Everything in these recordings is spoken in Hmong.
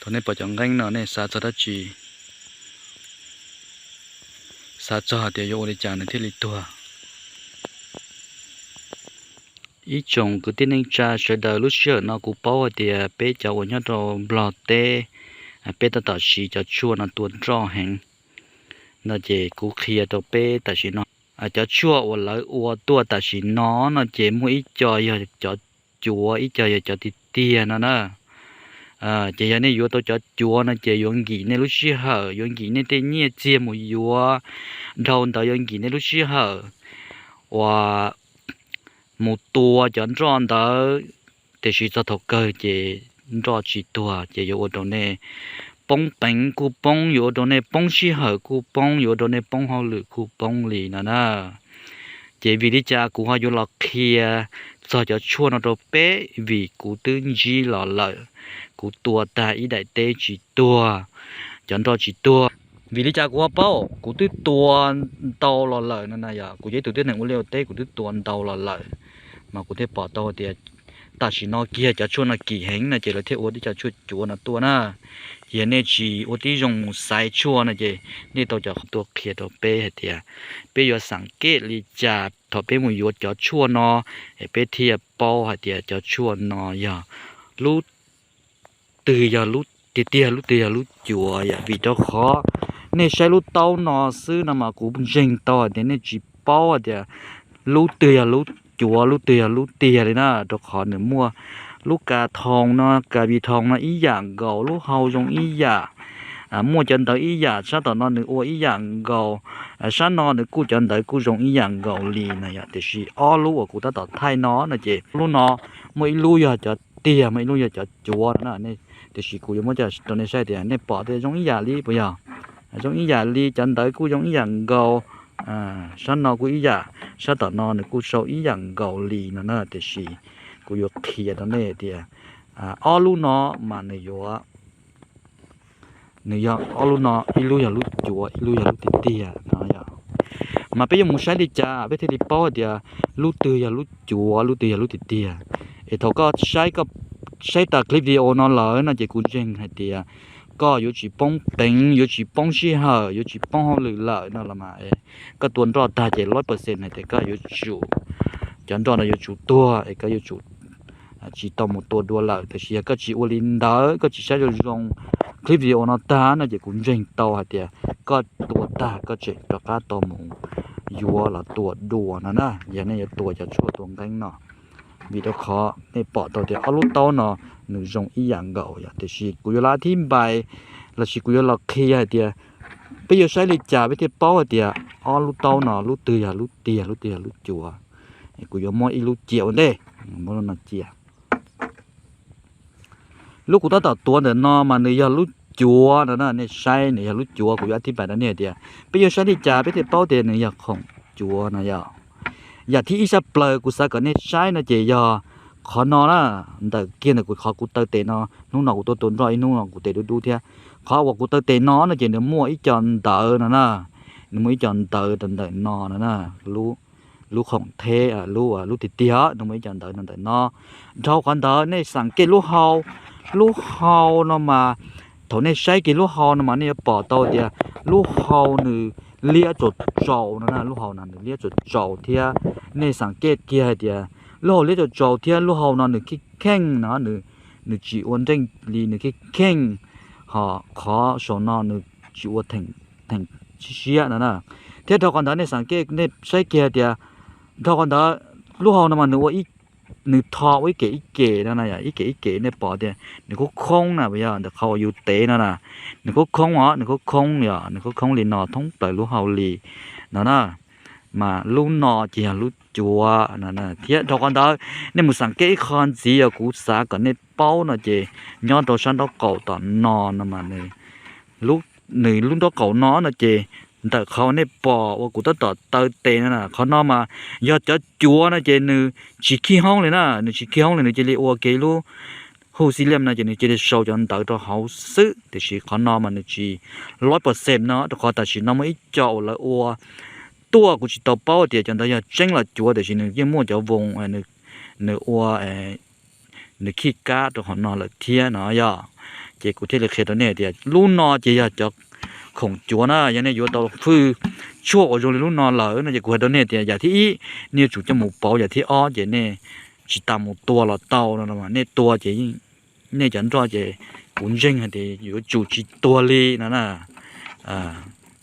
Thaum nej pom cov nqeeb no nej xav txog dab tsi? Xav txog hais tias yuav ua li cas nws thiaj li tuag? Ib tsoom kwv tij neej tsa sawv daws, lub sij hawm no kuv paub hais tias peb cov uas nyob rau Nplog teb, peb tab tom siv cov tshuaj no tua nroj heev no ces kuv qhia rau peb tam sim no. Cov tshuaj uas lawv ua tuaj tam sim no no ces muaj ib co yog cov cuav, ib co yog cov tiag tiag no na. Ces yog nej yuav tau cov cuav no ces yuav nkim nej lub sij hawm, yuav nkim nej tej nyiaj txiag mus yuav, dhau ntawd yuav nkim nej lub sij hawm uas mus tua cov nroj ntawd, tiam sis txog thaum kawg ces nroj tsis tuag ces yuav ua rau nej poob peev kuj poob, yuav ua rau nej poob sij hawm kuj poob, yuav ua rau nej poob hauj lwm kuj poob li no na. Ces vim li cas kuv ho yuav los qhia txog cov tshuaj no rau peb? Vim kuv twb ntsib los lawm, kuv tua tag ib daim teb tsis tuag, cov nroj tsis tuag. Vim li cas kuv ho paub? Kuv twb tua ntau los lawm no na, yog kuv yog ib tug tib neeg ua liaj ua teb, kuv twb tua ntau los lawm, mas kuv thiaj pom tau tias tam sim no kiag cov tshuaj no kim heev no ces lawv thiaj ua tib co tshuaj cuav no tuaj na. Ces yog nej tsis ua tib zoo mus xaiv tshuaj no ces nej tau cov qhov tuaj qhia rau peb hais tias peb yuav xam kej li cas thaum peb mus yuav cov tshuaj no, es peb thiaj paub hais tias cov tshuaj no yog lub twg yog lub tiag tiag, lub twg yog lub cuav yom. Vim rau qhov nej saib lub taub no xwb no mas kuv ntseeg tau hais tias nej tsis paub hais tias lub twg yog lub cuav, lub twg yog lub tiag li na, rau qhov nws muaj lub kas thoos no, kas vi thoos no ib yam nkaus, lub hau zoo ib yam, muaj cov ntawv ib yam, sab tom no nws ua ib yam nkaus, sab no nws kuj cov ntawv kuj zoo ib yam nkaus li na yom. Tiam sis ob lub uas kuv tab tom thaij no no ces lub no muaj ib lub yog cov tiag, muaj ib lub yog cov cuav no na. Tiam sis kuv yuav muab coj rau nej saib tias nej pom tias zoo ib yam li puas yog? Zoo ib yam li, cov ntawv kuj zoo ib yam nkaus, sab no kuj ib yam, sab tom no nws kuj sau ib yam nkaus li no na. Tiam sis kuv yuav qhia rau nej tias ob lub no mas nws yuav, nws yog ob lub no, ib lub yog lub cuav, ib lub yog lub tiag tiag no yom. Mas peb yuav mus saib li cas peb thiaj li paub hais tias lub twg yog lub cuav, lub twg yog lub tiag tiag? Es thaum koj saib, koj saib tas clip video no lawm no ces kuv ntseeg hais tias koj yuav tsis poob peev, yuav tsis poob sij hawm, yuav tsis poob hauj lwm lawm no los mas, koj tua nroj tag ces lawm percent hais tias koj yuav tsum, cov nroj no yuav tsum tuag es koj yuav tsum tsis tau mus tua dua lawm. Tiam sis yog koj tsis ua li ntawd, koj tsis saib zoo zoo clip video no tag no ces kuv ntseeg tau hais tias koj tua tag koj tseem rov qab tau mus yuav los tua dua no na, yog nej yuav tua cov tshuaj tua nqeeb no. Vim rau qhov nej pom tau tias ob lub taub no nws zoo ib yam nkaus yom. Tiam sis kuv yuav los thib npais lossis kuv yuav los qhia hais tias peb yuav saib li cas peb thiaj paub hais tias ob lub taub no lub twg yog lub tiag, lub twg yog lub cuav. Kuv yuav muab ib lub cia ua ntej, muab lub no cia. Lub kuv tab tom tuav ntawm no mas nws yog lub cuav no na, nej saib nws yog lub cuav. Kuv yuav thib npais rau nej hais tias peb yuav saib li cas peb thiaj paub tias nws yog khoom cuav no yom. Yam thib ib sab plaws kuv xav kom nej saib no ces yog qhov no na, ntawm kiag ntawm kuv qhov kuv taw tes no, hnub no kuv tuaj tua nroj ib hnub no kuv tes dub dub thiab. Qhov uas kuv taw tes no no ces nws muaj ib co ntawv no na, nws muaj ib co ntawv rau ntawm no no na, lub khoom theb, lub tiag tiag nws muaj ib co ntawv rau ntawm no. Dhau qhov ntawd nej xam kej lub hau, lub hau no mas thaum nej saib kiag lub hau no mas nej yuav pom tau tias lub hau nws liab tsaus tsaus no na, lub hau no nws liab tsaus tsaus thiab. Nej xam kej kiag hais tias lub hau liab tsaus tsaus thiab lub hau no nws kheej kheej no, nws tsis ua nreej li, nws kheej kheej, ho qhov saum no nws tsis ua theem siab no na. Thiab dhau qhov ntawd nej xam kej nej saib kiag tias dhau qhov ntawd lub hau no mas nws ua, nws tho ua ib kem ib kem no na, ib kem ib kem nej pom tias nws khoob khoob na, yog ntawm qhov uas yus tev no na, nws khoob khoob os, nws khoob khoob yog nws khoob khoob li no thoob plaws lub hau li no na. Mas lub no ces yog lub cuav no. Thiab dhau qhov ntawd nej mus xam kej ib qho ntxiv uas kuv xav kom nej paub no ces nyob rau sab nraub qaum tom no no mas nws lub nraub qaum no no ces ntawm qhov nej pom uas kuv tab tom taw tes no na, qhov no mas yog cov cuav no ces nws tsis khij hoob li na, nws tsis khij hoob li, nws cia li ua kiag ib lub hu xi liam no ces nws cia li sau cov ntawv rau hauv xwb. Tiam sis qhov no mas nws tsis lawm percent no, rau qhov tam sim no muaj ib co uas lawv ua tuaj, kuv tsis tau paub tias cov ntawd yog tseeb los cuav, tiam sis nws yeej muaj cov voos nws ua, nws khij kab rau qhov no lawm thiab no yog. Ces kuv thiaj li qhia rau nej tias lub no ces yog cov khoom cuav na, yog nej yuav tau hwj tshuaj uas zoo li lub no lawm no ces kuv hais rau nej tias yam thib ib, nej yuav tsum coj mus pauv, yam thib ob ces nej tsis tas mus tua los tau no, nej tua ces nej cov nroj ces kuv ntseeg hais tias yuav tsum tsis tuag li no na.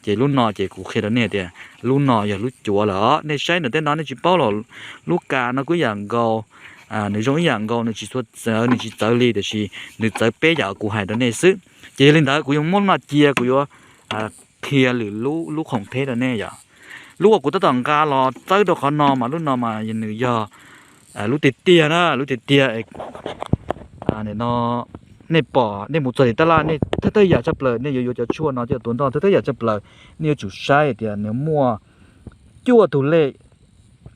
Ces lub no ces kuv qhia rau nej tias lub no yog lub cuav lawm os. Nej saib ntawm tej no nej tsis paub los lub kas no kuj ib yam nkaus, nws zoo ib yam nkaus, nws tsis txhua txawv, nws tsis txawv li, tiam sis nws txawv peb yam kuv hais rau nej xwb. Ces yog li ntawd kuv yuav muab lub no cia, kuv yuav qhia lwm lub, lub khoom theb rau nej yom. Lub uas kuv tab tom nqa los txawb rau qhov no mas lub no mas nws yog, lub tiag tiag na, lub tiag tiag no. Nej pom nej mus txog tim tab laj, nej thawj thawj yam tshaj plaws nej yuav yuav cov tshuaj no coj tua nroj, thawj thawj yam tshaj plaws nej yuav tsum saib tias nws muaj cuaj tus lej,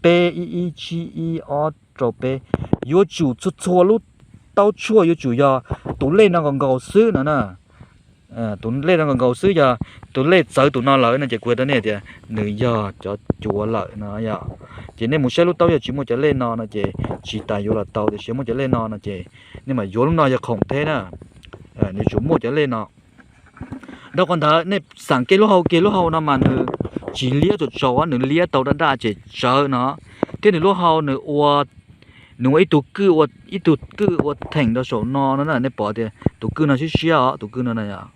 peb ib ib tsib ib ob rau peb, yuav tsum txhua txhua lub taub tshuaj yuav tsum yog tus lej no nkaus nkaus xwb no na. Tus lej no nkaus nkaus xwb, yog tus lej txawv tus no lawm no ces kuv hais rau nej tias nws yog cov cuav lawm no yom. Ces nej mus saib lub taub yog tsis muaj cov lej no no ces tsis tas yuav los tau, tiam sis muaj cov lej no no ces nej mam yuav. Lub no yog khoom theb na, nws yuav tsum muaj cov lej no. Dhau qhov ntawd nej xam kev lub hau, kev lub hau no mas nws tsis liab tsaus tsaus, nws liab tau daj daj ces tsawv no, thiab nws lub hau nws ua, nws ua ib tug kwj, ib tug kwj ua theem rau saum no no na. Nej pom tias tus kwj no siab siab os, tus kwj no siab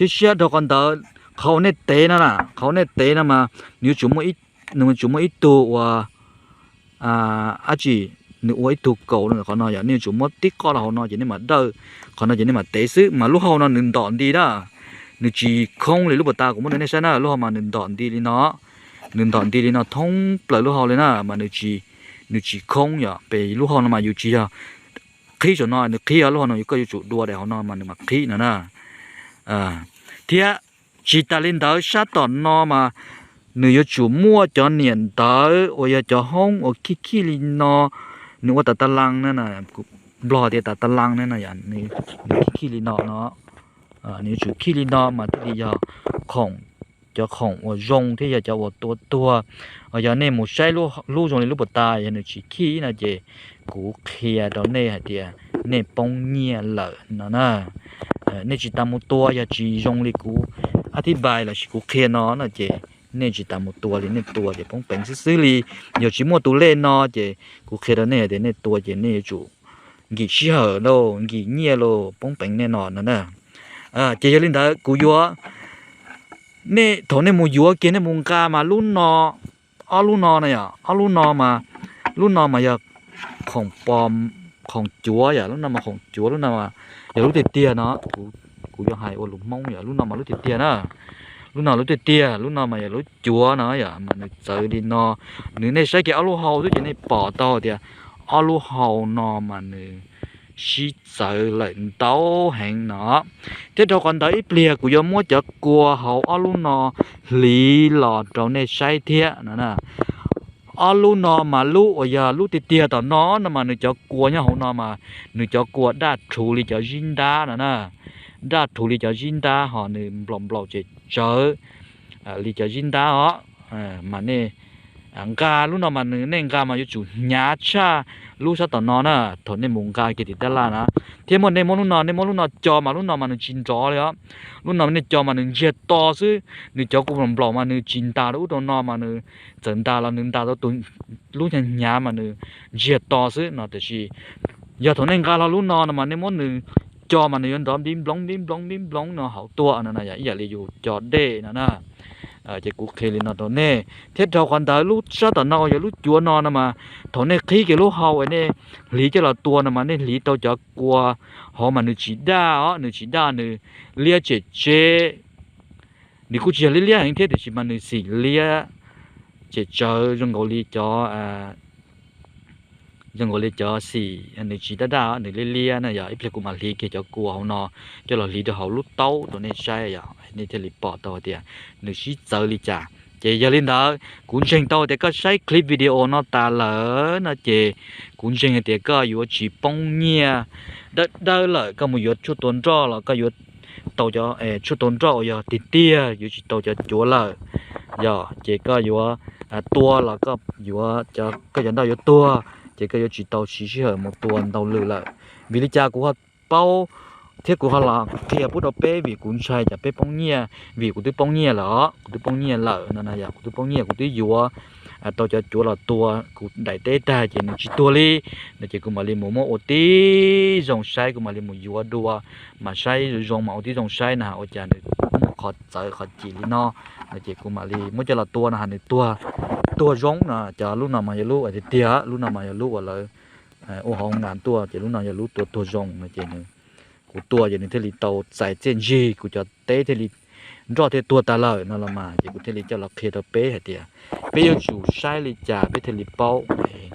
siab. Dhau qhov ntawd qhov uas nej tev no na, qhov uas nej tev no mas nws yuav tsum muaj, nws yuav tsum muaj ib tug ua, ab tsi, nws ua ib tug kaus no, qhov no yog nej yuav tsum muab tib qoj los hauv no ces nej mam dawj, qhov no ces nej mam tev xwb. Mas lub hau no nws ntom nti na, nws tsis khoob li lub pas tas kuv muab rau nej saib na. Lub hau mas nws ntom nti li no, nws ntom nti li no thoob plaws lub hau li na, mas nws tsis khoob yom. Pes lub hau no mas yus tsis yog qhib saum no nws qhib, lub hau no yus, koj yuav tsum dua daim hauv no mas nws mam qhib no na. Thiab tsis tas li ntawd sab tom no mas nws yuav tsum muaj cov niam ntawv uas yog cov hoob uas khij khij li no, nws ua tas tas laj na, Nplog tias tas tas laj na, nws khij khij li no no, nws yuav tsum khij li no mas thiaj li yog khoom, cov khoom uas zoo thiab yog cov uas tua tuag. Yog nej mus saib lub zoo li lub pas tas, yog nws tsis khij no ces kuv qhia rau nej hais tias nej poob nyiaj lawm no na. Nej tsis tas mus tua, yog tsis zoo li kuv ab thib npai lossis kuv qhia no no ces nej tsis tas mus tua li, nej tua ces poob peev xwb xwb li. Yog tsis muaj tus lej no ces kuv qhia rau nej hais tias nej tua ces nej yuav tsum nkim sij hawm lauj, nkim nyiaj lauj, poob peev nej no no na. Ces yog li ntawd kuv yuav, nej thaum nej mus yuav kiag nej mus nqa mas lub no, ob lub no na yom, ob lub no mas, lub no mas yog khoom pos, khoom cuav yom, lub no mas khoom cuav, lub no yog lub tiag tiag no, kuv yuav hais ua lus Hmoob yom, lub no mas lub tiag tiag na, lub no lub tiag tiag, lub no mas yog lub cuav no yom, mas nws txawv li no. Nws, nej saib kiag ob lub hau xwb ces nej pom tau tias ob lub hau no mas nws sib txawv lawm ntau heev no. Thiab dhau qhov ntawd ib pliag kuv yuav muab cov kua hauv ob lub no hliv los rau nej saib thiab no na. Ob lub no mas lub uas yog lub tiag tiag tom no no mas nws cov kua nyob hauv no mas nws cov kua daj rhuv li cov zib ntab no na, daj rhuv li cov zib ntab, ho nws nplaum nplaum ces tsawv li cov zib ntab os. Mas nej nqa lub no mas nws, nej nqa mas yuav tsum hnyav tshaj lub sab tom no na, thaum nej mus nqa kiag tim tab laj na. Thiab muaj, nej muab lub no, nej muab lub no co mas lub no mas nws tsis nrov li os. Lub no nej co mas nws ntsiag to xwb, nws cov kua nplaum nplaum mas nws tsis ntas rau ub rau no mas nws txawm ntas los nws ntas tau tus, lub hnyav hnyav mas nws ntsiag to xwb no. Tiam sis yog thaum nej nqa hlo lub no no mas nej muab nws co mas nws yuav nrov npib nploov npib nploov npib nploov no hauv tuaj no na, yog ib yam li yus co dej no na. Ces kuv qhia li no rau nej. Thiab dhau qhov ntawd lub sab tom no uas yog lub cuav no no mas thaum nej qhib kiag lub hau es nej hliv coj los tua no mas nej hliv tau cov kua hauv mas nws tsis daj os, nws tsis daj, nws liab tsem tseb. Nws kuj tsis yog liab liab heev thiab tiam sis mas nws xim liab tsem tsawv zoo nkaus li cov, zoo nkaus li cov xim nws tsis daj daj, nws liab liab na. Yog ib pliag kuv mam hliv kiag cov kua hauv no coj los hliv rau hauv lub taub rau nej saib, yog nej thiaj li pom tau tias nws sib txawv li cas. Ces yog li ntawd kuv ntseeg tau tias koj saib clip video no tas lawm no ces kuv ntseeg tias koj yuav tsis poob nyiaj dawb dawb lawm. Koj mus yuav tshuaj tua nroj los koj yuav tau cov tshuaj tua nroj uas yog tiag tiag, yuav tsis tau cov cuav lawm. Yog ces koj yuav tua los koj yuav, koj cov nroj yuav tuag, ces koj yuav tsis tau siv sij hawm mus tua ntau lwm lawm. Vim li cas kuv ho paub Thiab kuv ho los qhia pub rau peb vim kuv ntshai cas peb poob nyiaj, vim kuv twb poob nyiaj lawm os, kuv twb poob nyiaj lawm no no, yog kuv twb poob nyiaj, kuv twb yuav tau cov cuav los tua kuv daim teb tag ces nws tsis tuag li no ces kuv mam li mus muab ua tib zoo saib, kuv mam li mus yuav dua mas saib zoo mas ua tib zoo saib na ua cas nws muaj qhov txawv qhov cim li no no ces kuv mam li muab coj los tua no ha nws tuag, tuag zoo no. Cov lub no mas yog lub tiag tiag, lub no mas yog lub uas lawv ua hauv nkas tuaj ces lub no yog lub tua tuag zoo no ces nws, kuv tua ces nws thiaj li tau txais txiaj ntsig, kuv cov teb thiaj li nroj thiaj tuag tas lawm no los mas ces kuv thiaj li coj los qhia rau peb hais tias peb yuav tsum saib li cas peb thiaj li paub.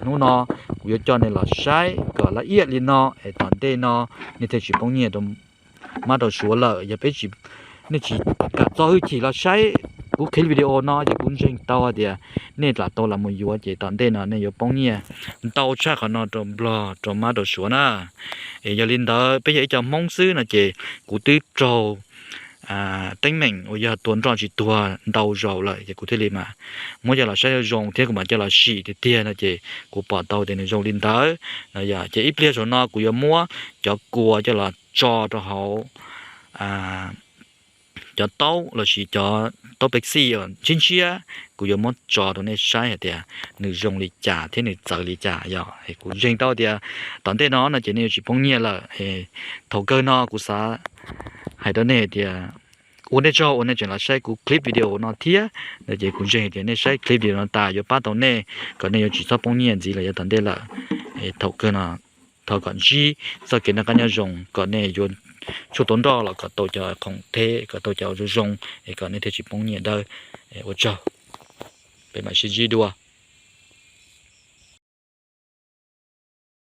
Hnub no kuv yuav coj nej los saib kom laj iab li no es tom ntej no nej thiaj tsis poob nyiaj rau mab rau suav lawm. Yog peb tsis, nej tsis kam txo hwj chim los saib kuv clip video no ces kuv ntseeg tau hais tias nej lam tau los mus yuav ces tom ntej no nej yuav poob nyiaj ntau tshaj qhov no rau nplog rau mab rau suav na. Es yog li ntawd peb yog ib co Hmoob xwb no ces kuv twb raug teeb meem uas yog tua nroj tsis tuag ntau zaus lawm ces kuv thiaj li mas muab coj los saib zoo thiab kuv mam coj los sim tiag tiag no ces kuv pom tau tias nws zoo li ntawd no. Yog ces ib pliag saum no kuv yuav muab cov kua coj los tso rau hauv cov taub lossis cov taub Pepsi ntshiab ntshiab, kuv yuav muab tso rau nej saib hais tias nws zoo li cas thiab nws txawv li cas. Yog kuv ntseeg tau tias tom ntej no no ces nej yuav tsis poob nyiaj lawm. Thaum kawg no kuv xav hais rau nej tias ua nej tsaug uas nej tseem los saib kuv clip video no thiab no ces kuv ntseeg tias nej saib clip video no tas yuav pab tau nej kom nej yuav tsis txhob poob nyiaj ntxiv los yav tom ntej lawm. Thaum kawg no thov kom ntsib txoj kev noj qab nyob zoo kom nej yuav tshuaj tua nroj los kom tau cov khoom theb kom tau cov zoo zoo es kom nej thiaj tsis poob nyiaj dawb. Ua tsaug, peb mam sib ntsib dua.